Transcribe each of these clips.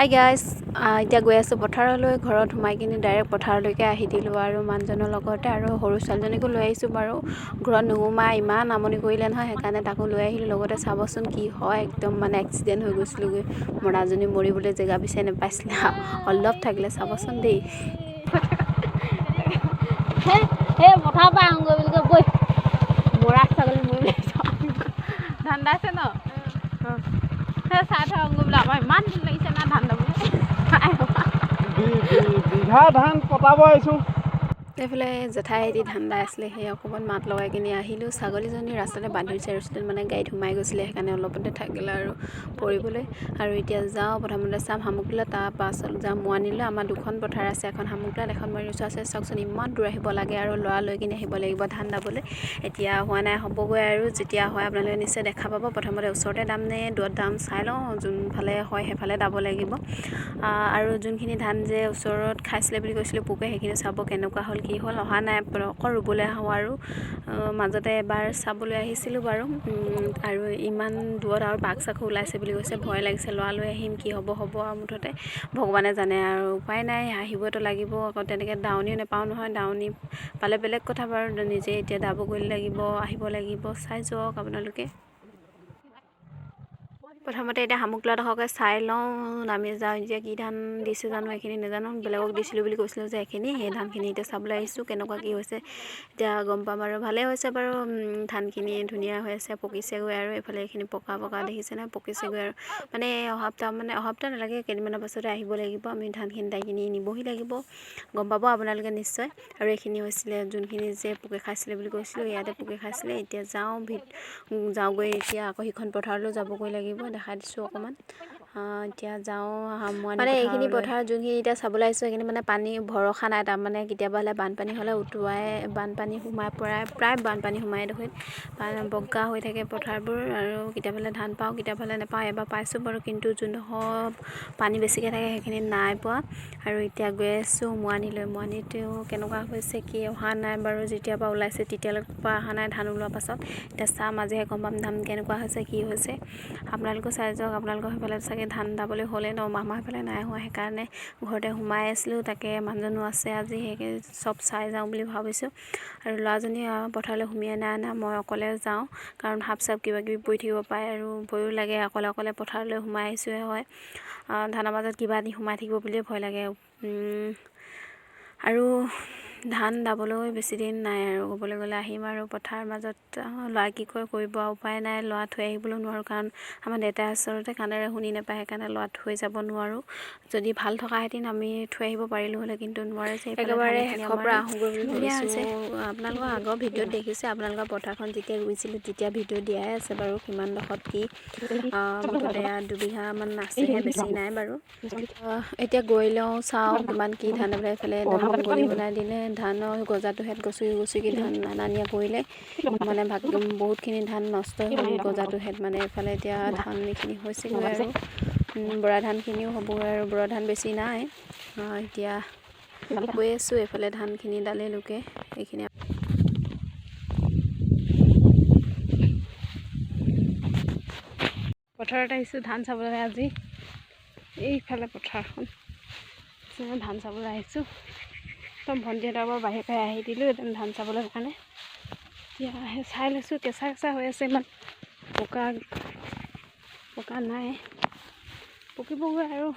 Hi guys, এতিয়া গৈ আছোঁ পথাৰলৈ। ঘৰত সোমাই কিনি ডাইৰেক্ট পথাৰলৈকে আহি দিলোঁ আৰু মানুহজনৰ লগতে আৰু সৰু ছোৱালীজনীকো লৈ আহিছোঁ বাৰু। ঘৰত নোসোমাই ইমান আমনি কৰিলে নহয়, সেইকাৰণে তাকো লৈ আহিলোঁ লগতে। চাবচোন কি হয়, একদম মানে এক্সিডেণ্ট হৈ গৈছিলোঁগৈ। মৰাজনী মৰিবলৈ জেগা বিচাৰি নাপাইছিলে, অলপ থাকিলে। চাবচোন দেই। সেই পথাৰৰ পৰা আহোঁগৈ বুলি কৈ বৈ মৰা ছাগলী মৰিবলৈ ধান দাইছে ন, সেই চাই থৈ আহোঁগৈ বোলে। আমাৰ ইমান দিন লাগিছে না ধান দাবলৈ। বিঘা ধান পতাব আহিছোঁ। এইফালে জেঠাই এটি ধান দাই আছিলে, সেই অকণমান মাত লগাই কিনি আহিলোঁ। ছাগলীজনী ৰাস্তাতে বান্ধি থৈছিলে, মানে গাড়ীত সোমাই গৈছিলে, সেইকাৰণে অলপতে থাকিলে আৰু পৰিবলৈ। আৰু এতিয়া যাওঁ, প্ৰথমতে চাম শামুকতোলা, তাৰ পাছত যাম মোৱানিলৈ। আমাৰ দুখন পথাৰ আছে, এখন শামুকতোলাত, এখন মোৱানিত আছে। চাওকচোন ইমান দূৰ আহিব লাগে আৰু ল'ৰা লৈ কিনি আহিব লাগিব ধান দাবলৈ। এতিয়া হোৱা নাই, হ'বগৈ আৰু যেতিয়া হয় আপোনালোকে নিশ্চয় দেখা পাব। প্ৰথমতে ওচৰতে দাম নে দূৰত দাম চাই লওঁ, যোনফালে হয় সেইফালে দাব লাগিব। আৰু যোনখিনি ধান যে ওচৰত খাইছিলে বুলি কৈছিলোঁ পোকে, সেইখিনি চাব কেনেকুৱা হ'ল কি হ'ল। অহা নাই, অকল ৰুবলৈ আহোঁ আৰু মাজতে এবাৰ চাবলৈ আহিছিলোঁ বাৰু। আৰু ইমান দূৰত আৰু বাঘ চাঘো ওলাইছে বুলি কৈছে, ভয় লাগিছে। ল'ৰা লৈ আহিম, কি হ'ব হ'ব আৰু, মুঠতে ভগৱানে জানে আৰু, উপায় নাই, আহিবতো লাগিব। আকৌ তেনেকৈ দাৱনিও নাপাওঁ নহয়, দাৱনি পালে বেলেগ কথা বাৰু, নিজে এতিয়া দাবগৈ লাগিব, আহিব লাগিব। চাই যাওক আপোনালোকে। প্ৰথমতে এতিয়া শামুকতোলাডোখৰকে চাই লওঁ, নামি যাওঁ। এতিয়া কি ধান দিছে জানো এইখিনি নাজানো, বেলেগক দিছিলোঁ বুলি কৈছিলোঁ যে এইখিনি, সেই ধানখিনি এতিয়া চাবলৈ আহিছোঁ কেনেকুৱা কি হৈছে, এতিয়া গম পাম আৰু। ভালেই হৈছে বাৰু, ধানখিনি ধুনীয়া হৈ আছে, পকিছেগৈ আৰু। এইফালে এইখিনি পকা পকা দেখিছে নহয়, পকিছেগৈ আৰু। মানে অহা সপ্তাহ, মানে অহা সপ্তাহ নালাগে, কেইদিনমানৰ পাছতে আহিব লাগিব আমি, ধানখিনি দাই কিনি নিবহি লাগিব, গম পাব আপোনালোকে নিশ্চয়। আৰু এইখিনি হৈছিলে যোনখিনি যে পোকে খাইছিলে বুলি কৈছিলোঁ, ইয়াতে পোকে খাইছিলে। এতিয়া যাওঁ যাওঁগৈ, এতিয়া আকৌ সিখন পথাৰলৈও যাবগৈ লাগিব, দেখাই দিছোঁ অকণমান। এতিয়া যাওঁ মানে এইখিনি পথাৰ যোনখিনি এতিয়া চাবলৈ আহিছোঁ, সেইখিনি মানে পানী ভৰসা নাই, তাৰমানে কেতিয়াবা হ'লে বানপানী হ'লে উটুৱাই, বানপানী সোমাই পৰাই, প্ৰায় বানপানী সোমাই দেখোন, বগা হৈ থাকে পথাৰবোৰ। আৰু কেতিয়াবা হ'লে ধান পাওঁ, কেতিয়াবা হ'লে নাপাওঁ। এবাৰ পাইছোঁ বাৰু, কিন্তু যোনডোখৰ পানী বেছিকৈ থাকে সেইখিনি নাই পোৱা। আৰু এতিয়া গৈ আছোঁ মোৱানিলৈ। মোৱানিটো কেনেকুৱা হৈছে কি অহা নাই বাৰু, যেতিয়াৰ পৰা ওলাইছে তেতিয়ালৈকে পৰা অহা নাই ধান ওলোৱাৰ পাছত। এতিয়া চাম, আজিহে গম পাম ধান কেনেকুৱা হৈছে কি হৈছে। আপোনালোকেও চাই যাওক। আপোনালোকৰ সেইফালে চাগে ধান দাবলৈ হ'লেই ন, আমাৰ সেইফালে নাই হোৱা, সেইকাৰণে ঘৰতে সোমাই আছিলোঁ। তাকে মানুহজনো আছে আজি, সেই চব চাই যাওঁ বুলি ভাবিছোঁ। আৰু ল'ৰাজনী পথাৰলৈ সুমিয়াই নাই অনা, মই অকলে যাওঁ, কাৰণ সাপ চাপ কিবা কিবি পৰি থাকিব পাৰে আৰু ভয়ো লাগে। অকলে অকলে পথাৰলৈ সোমাই আহিছোঁহে হয়, ধানৰ মাজত কিবা আদি সোমাই থাকিব বুলিয়ে ভয় লাগে। আৰু ধান দাবলৈ বেছি দিন নাই আৰু ক'বলৈ গ'লে, আহিম আৰু পথাৰ মাজত ল'ৰা কি কয় কৰিব, উপায় নাই, ল'ৰা থৈ আহিবলৈ নোৱাৰোঁ, কাৰণ আমাৰ দেউতাই আচলতে কাণেৰে শুনি নাপায়, সেইকাৰণে ল'ৰা থৈ যাব নোৱাৰোঁ। যদি ভাল থকাহেঁতেন আমি থৈ আহিব পাৰিলোঁ হ'লে, কিন্তু নোৱাৰে যে। একেবাৰে শেষৰ পৰা আহোঁগৈ বুলি ভাবিছোঁ। আপোনালোকৰ আগৰ ভিডিঅ'ত দেখিছে, আপোনালোকৰ পথাৰখন যেতিয়া ৰুইছিলোঁ তেতিয়া ভিডিঅ' দিয়াই আছে বাৰু, কিমানডোখৰত কি। মুঠতে 2 বিঘামান আছেহে, বেছি নাই বাৰু। এতিয়া গৈ লওঁ, চাওঁ কিমান কি ধান। এইফালে গলি বনাই দিলে, ধানৰ গজাটোহেঁত গছকি গছকি ধান অনা নিয়া কৰিলে, মানে ভাগ বহুতখিনি ধান নষ্ট হ'ল গজাটোহেঁত। মানে এইফালে এতিয়া ধান এইখিনি হৈছেগৈ আৰু বৰা ধানখিনিও হ'বগৈ আৰু, বৰা ধান বেছি নাই। এতিয়া গৈ আছোঁ এইফালে ধানখিনি দালে লোকে এইখিনি। পথাৰত আহিছোঁ ধান চাবলৈ আজি। এইফালে পথাৰখন, ধান চাবলৈ আহিছোঁ। একদম ভণ্টিহঁতৰ পৰা বাহিৰ পৰা আহি দিলোঁ একদম ধান চাবলৈ কাৰণে। এতিয়া সেই চাই লৈছোঁ, কেঁচা কেঁচা হৈ আছে, ইমান পকা পকা নাই, পকিবগৈ আৰু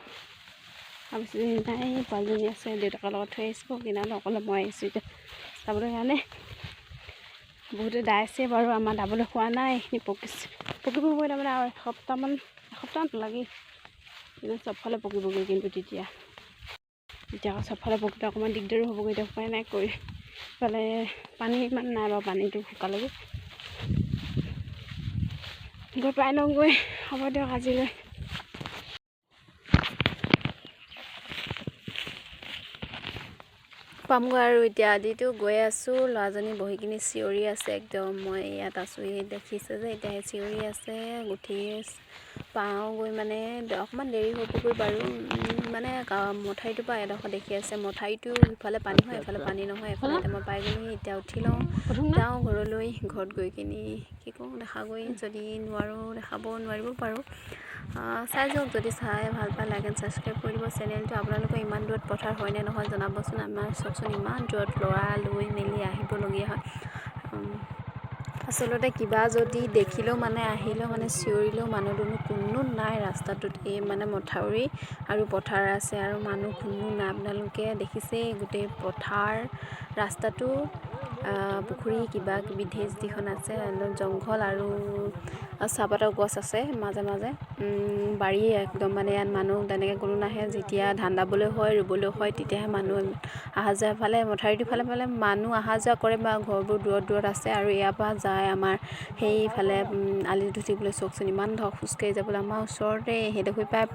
বেছি দিন নাই। পোৱালীজনী আছে, দেউতাকৰ লগত থৈ আহিছোঁ কিনাৰত, অকলে মই আহিছোঁ এতিয়া চাবলৈ কাৰণে। বহুতে দাইছে বাৰু, আমাৰ দাবলৈ হোৱা নাই, এইখিনি পকিছে, পকিবগৈ তাৰমানে আৰু এসপ্তাহমান, এসপ্তাহ নালাগে, কিন্তু চবফালে পকিবগৈ। কিন্তু তেতিয়া এতিয়া আকৌ চবফালে পকিলে অকণমান দিগদাৰো হ'বগৈ। এতিয়া উপায় নাই কৰি, ইফালে পানী ইমান নাই বাৰু, পানীটো শুকালেগৈ। গৈ পাই লওঁগৈ। হ'ব দিয়ক আজিলৈ। পামগৈ আৰু এতিয়া আদিতো গৈ আছোঁ। ল'ৰাজনী বহি কিনি চিঞৰি আছে একদম, মই ইয়াত আছোঁ, এই দেখিছে যে এতিয়া সেই চিঞৰি আছে। উঠি পাওঁগৈ মানে অকণমান দেৰি হ'বগৈ বাৰু। মানে মথাউৰিটোৰ পৰা এডোখৰ দেখি আছে, মথাউৰিটো সিফালে পানী হয়, এফালে পানী নহয়। এফালে এতিয়া মই পাই গ'লোহি, এতিয়া উঠি লওঁ, যাওঁ ঘৰলৈ। ঘৰত গৈ কিনি কি কৰোঁ দেখাগৈ, যদি নোৱাৰোঁ দেখাব নোৱাৰিব পাৰোঁ। চাই যাওক, যদি চাই ভাল পায় লাইক এণ্ড ছাবস্ক্ৰাইব কৰি দিব চেনেলটো। আপোনালোকৰ ইমান দূৰত পথাৰ হয়নে নহয় জনাবচোন। আমাৰ চাওকচোন ইমান দূৰত ল'ৰা লৈ মেলি আহিবলগীয়া হয়। আচলতে কিবা যদি দেখিলেও মানে আহিলেও মানে চিঞৰিলেও মানুহ দুনুহ কোনো নাই ৰাস্তাটোত। এই মানে মথাউৰি আৰু পথাৰ আছে আৰু মানুহ কোনো নাই। আপোনালোকে দেখিছেই গোটেই পথাৰ, ৰাস্তাটো, পুখুৰী কিবা কিবি ঢেৰ যিখন আছে, জংঘল আৰু চাহপাতৰ গছ আছে মাজে মাজে, বাৰী একদম। মানে ইয়াত মানুহ তেনেকৈ কোনো নাহে। যেতিয়া ধান দাবলৈ হয়, ৰুবলৈ হয়, তেতিয়াহে মানুহ অহা যোৱা। ফালে মথাউৰিটোৰ ফালে ফালে মানুহ অহা যোৱা কৰে বা ঘৰবোৰ দূৰত দূৰত আছে আৰু ইয়াৰ পৰা যায় আমাৰ সেইফালে আলিটো উঠিবলৈ। চাওকচোন ইমান ধৰক খোজকাঢ়ি যাবলৈ আমাৰ ওচৰতে সেইডোখৰ পৰাই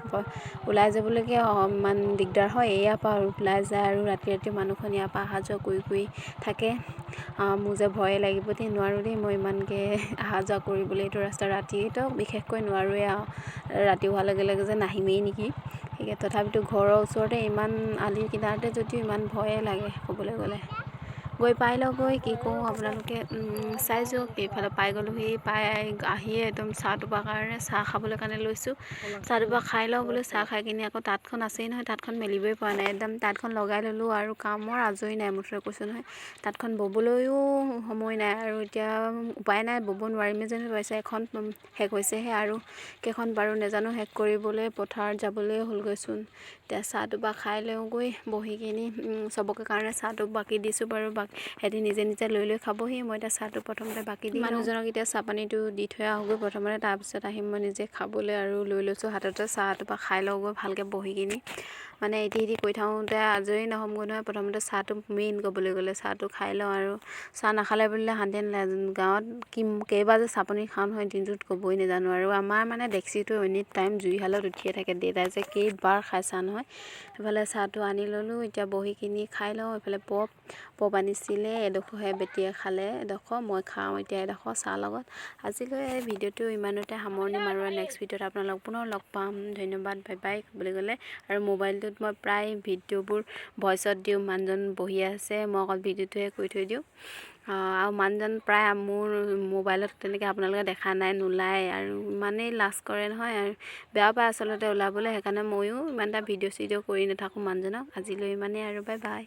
ওলাই যাবলৈকে ইমান দিগদাৰ হয়। ইয়াৰ পৰা ওলাই যায় আৰু ৰাতি ৰাতি মানুহখন ইয়াৰ পৰা অহা যোৱা কৰি কৰি থাকে। মোৰ যে ভয়ে লাগিব দেই, নোৱাৰোঁ দেই মই ইমানকৈ অহা যোৱা কৰিবলৈ এইটো ৰাস্তা। ৰাতিতো বিশেষকৈ নোৱাৰোঁৱেই আৰু ৰাতি হোৱাৰ লগে লগে যে নাহিমেই নেকি। সেই তথাপিতো ঘৰৰ ওচৰতে ইমান আলিৰ কিনাৰতে যদিও ইমান ভয়ে লাগে ক'বলৈ গ'লে। গৈ পাই লওঁগৈ, কি কওঁ আপোনালোকে চাই যাওক। এইফালে পাই গ'লোহি, পাই আহিয়ে একদম চাহটোপা কাৰণে চাহ খাবলৈ কাৰণে লৈছোঁ। চাহটোপা খাই লওঁ বোলো। চাহ খাই কিনি আকৌ তাঁতখন আছেই নহয়, তাঁতখন মেলিবই পৰা নাই। একদম তাঁতখন লগাই ল'লোঁ আৰু কামৰ আজৰি নাই মুঠতে, কৈছোঁ নহয়। তাঁতখন ব'বলৈও সময় নাই আৰু এতিয়া উপায় নাই, ব'ব নোৱাৰিমেই যেন পাইছে। এখন শেষ হৈছেহে আৰু কেইখন পাৰোঁ নাজানো শেষ কৰিবলৈ, পথাৰত যাবলৈ হ'লগৈচোন। এতিয়া চাহটোপা খাই লওঁগৈ বহি কিনি। চবকে কাৰণে চাহটো বাকী দিছোঁ বাৰু, বাকী সিহঁতি নিজে নিজে লৈ লৈ খাবহি। মই এতিয়া চাহটো প্ৰথমতে বাকী দি মানুহজনক এতিয়া চাহ পানীটো দি থৈ আহোঁগৈ প্ৰথমতে, তাৰপিছত আহিম মই নিজে খাবলৈ। আৰু লৈ লৈছোঁ হাততে, চাহটোপা খাই লওঁগৈ ভালকৈ বহি কিনি। মানে ইটি সিটি কৰি থাকোঁতে আজৰি নহ'মগৈ নহয়। প্ৰথমতে চাহটো মেইন ক'বলৈ গ'লে, চাহটো খাই লওঁ আৰু চাহ নাখালে বুলিলে শান্তিয়ে নালাগে। গাঁৱত কি কেইবাৰ যে চাহপানী খাওঁ নহয় দিনটোত ক'বই নাজানো। আৰু আমাৰ মানে ডেক্সিটো এনি টাইম জুইশালত উঠিয়ে থাকে। দেউতাই যে কেইবাৰ খাই চাহ নহয়। সেইফালে চাহটো আনি ল'লোঁ, এতিয়া বহি কিনি খাই লওঁ। এইফালে পপ পপ আনিছিলে এডোখৰহে, বেটীয়ে খালে এডোখৰ, মই খাওঁ এতিয়া এডোখৰ চাহ লগত। আজিলৈ এই ভিডিঅ'টো ইমানতে সামৰণি মাৰোঁ। নেক্সট ভিডিঅ'ত আপোনালোক পুনৰ লগ পাম। ধন্যবাদ, বাই বাই ক'বলৈ গ'লে। আৰু মোবাইলটোত মই প্ৰায় ভিডিঅ'বোৰ ভইচত দিওঁ, মানুহজন বহি আছে, মই অকল ভিডিঅ'টোহে কৰি থৈ দিওঁ। আৰু মানুহজন প্ৰায় মোৰ মোবাইলত তেনেকৈ আপোনালোকে দেখা নাই, নোলায় আৰু ইমানেই লাজ কৰে নহয় আৰু বেয়া পায় আচলতে ওলাবলৈ। সেইকাৰণে ময়ো ইমান এটা ভিডিঅ' চিডিঅ' কৰি নাথাকোঁ মানুহজনক। আজিলৈ ইমানেই আৰু বাই বাই।